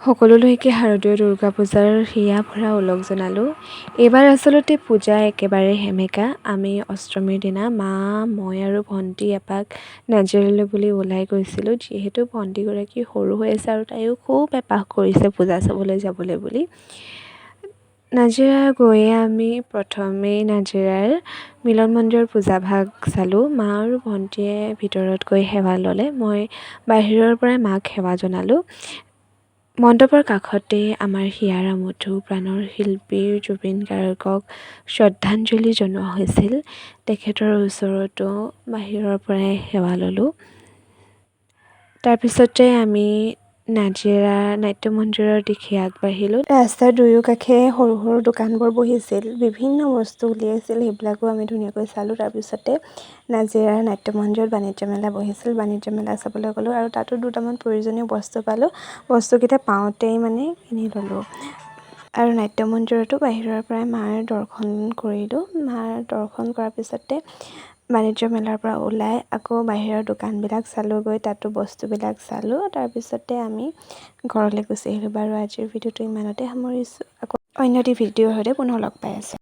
সকলোলৈকে শাৰদীয় দুৰ্গা পূজাৰ হিয়া ভৰা ওলগ জনালোঁ। এইবাৰ আচলতে পূজা একেবাৰে সেমেকা। আমি অষ্টমীৰ দিনা মা, মই আৰু ভণ্টি এপাক নাজিৰালৈ বুলি ওলাই গৈছিলোঁ, যিহেতু ভণ্টিগৰাকী সৰু হৈ আছে আৰু তাইও খুব হেঁপাহ কৰিছে পূজা চাবলৈ যাবলৈ বুলি। নাজিৰা গৈয়ে আমি প্ৰথমেই নাজিৰাৰ মিলন মন্দিৰৰ পূজাভাগ চালোঁ। মা আৰু ভণ্টিয়ে ভিতৰত গৈ সেৱা ল'লে, মই বাহিৰৰ পৰাই মাক সেৱা জনালোঁ। মণ্ডপৰ কাষতে আমাৰ হিয়াৰ আমঠু, প্ৰাণৰ শিল্পী জুবিন গাৰ্গক শ্ৰদ্ধাঞ্জলি জনোৱা হৈছিল। তেখেতৰ ওচৰতো বাহিৰৰ পৰাই সেৱা ল'লোঁ। তাৰপিছতে আমি নাজিৰা নাট্য মন্দিৰৰ দিশে আগবাঢ়িলোঁ। ৰাস্তাৰ দুয়ো কাষে সৰু সৰু দোকানবোৰ বহিছিল, বিভিন্ন বস্তু উলিয়াইছিল, সেইবিলাকো আমি ধুনীয়াকৈ চালোঁ। তাৰপিছতে নাজিৰা নাট্য মন্দিৰত বাণিজ্য মেলা বহিছিল। বাণিজ্য মেলা চাবলৈ গ'লোঁ আৰু তাতো দুটামান প্ৰয়োজনীয় বস্তু পালোঁ। বস্তুকেইটা পাওঁতেই মানে কিনি ল'লোঁ। আৰু নাট্য মন্দিৰতো বাহিৰৰ পৰাই মাৰ দৰ্শন কৰিলোঁ। মাৰ দৰ্শন কৰাৰ পিছতে বাণিজ্য মেলাৰ পৰা ওলাই আকৌ বাহিৰৰ দোকানবিলাক চালোঁগৈ। তাতো বস্তুবিলাক চালোঁ। তাৰপিছতে আমি ঘৰলৈ গুচি আহিলোঁ। বাৰু, আজিৰ ভিডিঅ'টো ইমানতে সামৰিছোঁ। আকৌ অন্য এটি ভিডিঅ'ৰ সৈতে পুনৰ লগ পাই আছোঁ।